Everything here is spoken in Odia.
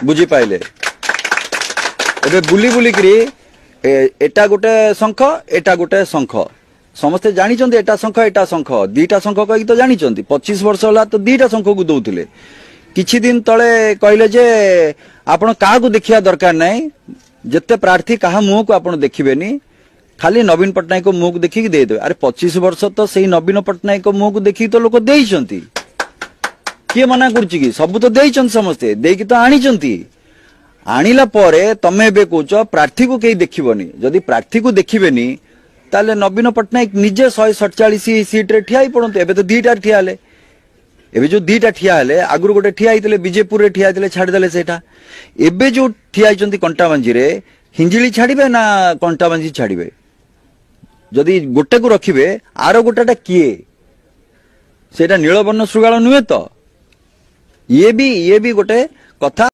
ବୁଝିପାଇଲେ? ଏବେ ବୁଲି ବୁଲିକିରି ଏଟା ଗୋଟେ ଶଙ୍ଖ, ଏଟା ଗୋଟେ ଶଙ୍ଖ, ସମସ୍ତେ ଜାଣିଛନ୍ତି ଏଟା ଶଙ୍ଖ, ଏଟା ଶଙ୍ଖ, ଦିଟା ଶଙ୍ଖ କହିକି ତ ଜାଣିଛନ୍ତି। 25 ବର୍ଷ ହେଲା ତ ଦିଟା ଶଙ୍ଖକୁ ଦଉଥିଲେ। କିଛି ଦିନ ତଳେ କହିଲେ ଯେ ଆପଣ କାହାକୁ ଦେଖିବା ଦରକାର ନାହିଁ, ଯେତେ ପ୍ରାର୍ଥୀ କାହା ମୁହଁକୁ ଆପଣ ଦେଖିବେନି, ଖାଲି ନବୀନ ପଟ୍ଟନାୟକ ମୁହଁକୁ ଦେଖିକି ଦେଇଦେବେ। ଆରେ 25 ବର୍ଷ ତ ସେଇ ନବୀନ ପଟ୍ଟନାୟକ ମୁହଁକୁ ଦେଖିକି ତ ଲୋକ ଦେଇଛନ୍ତି, କିଏ ମନା କରୁଛି କି? ସବୁ ତ ଦେଇଛନ୍ତି, ସମସ୍ତେ ଦେଇକି ତ ଆଣିଛନ୍ତି। ଆଣିଲା ପରେ ତମେ ଏବେ କହୁଛ ପ୍ରାର୍ଥୀକୁ କେହି ଦେଖିବନି। ଯଦି ପ୍ରାର୍ଥୀକୁ ଦେଖିବେନି ତାହେଲେ ନବୀନ ପଟ୍ଟନାୟକ ନିଜେ 147 ସିଟ୍ରେ ଠିଆ ହେଇ ପଡନ୍ତୁ। ଏବେ ତ ଦିଟାରେ ଠିଆ ହେଲେ, ଏବେ ଯୋଉ ଦିଟା ଠିଆ ହେଲେ, ଆଗରୁ ଗୋଟେ ଠିଆ ହେଇଥିଲେ ବିଜେପୁରରେ ଠିଆ ହେଇଥିଲେ, ଛାଡ଼ିଦେଲେ ସେଇଟା। ଏବେ ଯୋଉ ଠିଆ ହେଇଛନ୍ତି କଣ୍ଟାବାଞ୍ଜିରେ, ହିଞ୍ଜିଳି ଛାଡ଼ିବେ ନା କଣ୍ଟାବାଞ୍ଜି ଛାଡ଼ିବେ? ଯଦି ଗୋଟେକୁ ରଖିବେ, ଆର ଗୋଟେଟା କିଏ? ସେଇଟା ନୀଳବର୍ଣ୍ଣ ଶୃଗାଳ ନୁହେଁ ତ? ଇଏ ବି ଗୋଟେ କଥା।